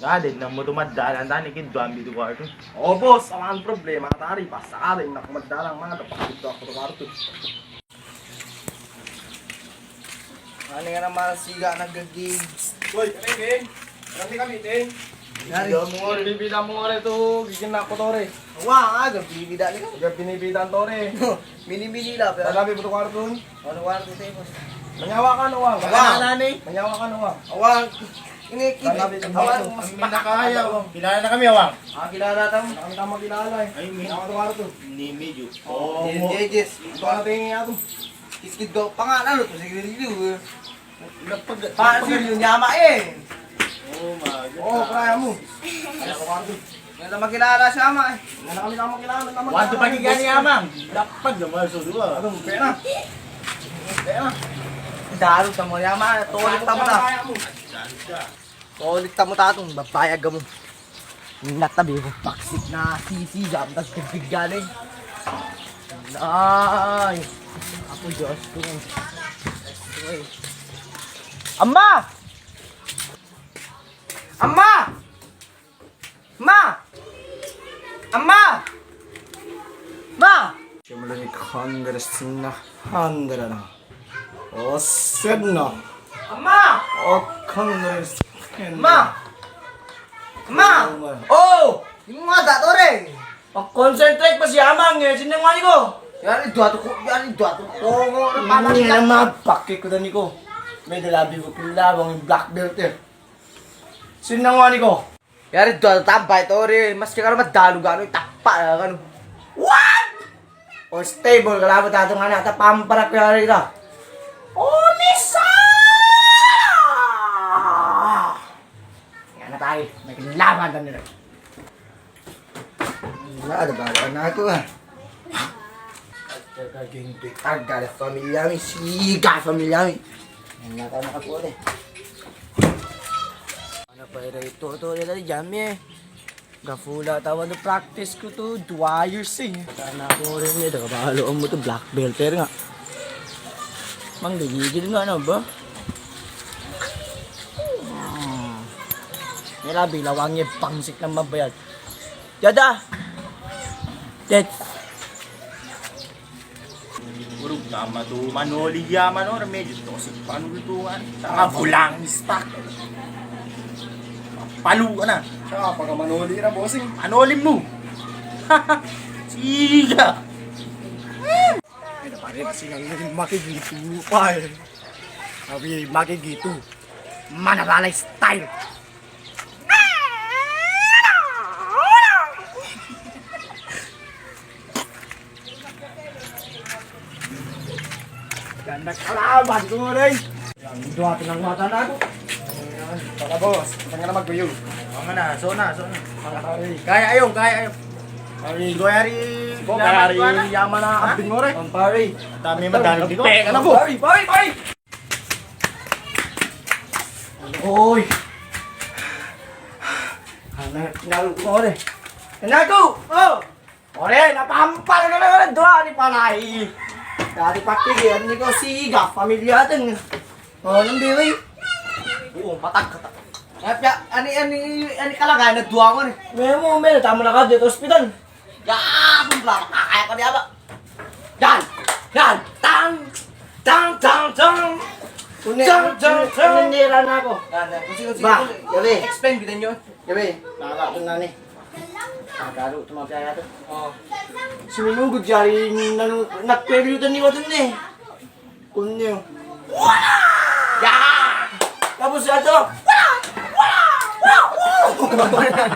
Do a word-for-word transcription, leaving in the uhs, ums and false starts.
Aden na moto madalan tani ki duwan bi tu kuwarto. O bos, awa problema tari, basta aden na ko madalan, manga do pa ki duwan ko tu kuwarto. Ani ngana mala siga na gagi. Oy, kami, kami, kami, kami. Yari. Bibida mo ore, bibida mo ore tu, gigitan ko tore. Wa, aga bibida ni. Aga bibida tore. Mini-mini la, pe. Tanggapi butuh kuwarto. Ano kuwarto, te, bos? Manyawa ka, Wang. Wang. Manyawa ka, Wang. Wang. Ini kita. Tanggapi, tanggapi. Wang. Kami na kaya, Wang. Kilala na kami, Wang. Ah, kilala tamu. Kami tamu kilala, eh. Ay, mi-, manyawa ka kuwarto. Ni medyo. Oh, yes, yes. Ito na tingin niya to. Kiskit do, pangalan lo to, sige, sige, eh. Pasi yun, yama, eh. Oh, my God. Oh, kaya mo. Kaya ko kuwarto. Ngana makilala si ama, eh. Ngana kami makilala, ngana makilala. Wato pagi gani ama. Dapat naman so dua. Ano, pera. Pera. Daru tamu yama, tolit tamu ta. Tolit tamu ta tong, babayad kami. Ingat tabi ko, baksik na sisi, jam tas degdeg gani. Ay. Ako, Diyos ko. Ama! Ama! Ma! Ama! Ma! Siya mo lang i Congress na, Congress na. O, sen na. Ama! O, Congress. Ma! Ma! O, ma. O! Ino nga dato re? O, concentrate pa si Amang e, sen na nga ni ko. Yari dua to ko, yari dua to ko. O, nga na mapake ko tani ko. May dalabi ko kila bang black belt e. Sen na nga ni ko. Yari dua tabay tore, maski kano madalu gano, itapa gano. What? O stable, kalaban tato ngana, tapamparak ko yari ta. O misa! Ngana tayo, may kalaban tayo nila. Wala, ada ba, anak ko, ah. Taga geng, taga da familia mi, siga familia mi. Ngana tayo, anak ko, eh. Ano pa ira ito, ito, ito, ito, jam e. Gafula tawan tu practice ko tu, dua years e. Anak ko rin e, daga balo mo tu black belt e nga. Manggigigil nga na ba? Hmm. Nila bila wangi bangsik na mabayad. Dada! That's Uruk tama tu manoli ya mano remedyo to si panul tu kan. Tama bulang istak. Palu ka na. Siya, pagkamanoli na, bossing. Manoli mo. Siga. Ay, napare, kasi nga naging makigitu pa e. Sabi, makigitu. Manabalay style. Ganda kalaban ko, rey. Dua pinangmatan ako. Pala, boss. Tanga na magguyo. Tanga na, so na, so na. Pare. Gaya ayo, gaya ayo. Pare, goyari. Goyari, yaman na. Abing mo, rey. Pare. Tami madali ko. Teka na, boss. Pare, pare, pare. Oy! Anak, naru ko, ore. Anak ko! O! Ore, napampal ko na, ore, dua ni palai. Dari pake dia ni ko si ga familia ten. O, nang dewi. O, patag, patag. Ani, ani, ani kalaga na dua ko ni. Memo, mel, tama na ka di hospital. Ya, bumla, makakaya ko di aba. Dan, dan, tang, tang, tang, tang. Tang, tang, tang. Ini, ini, ini rana ko. Dan, dan, kunsi, kunsi, ba, kunsi. Ya, be. Explain bida nyo. Ya, be. Naka, tun na ni. Naka, lu, tuma piaya tu. O. Suminugud jari, nanu, nak peri utan ni, watan ni. Kunyo. Ya! Tapos na to. Wala! Wala! Wala!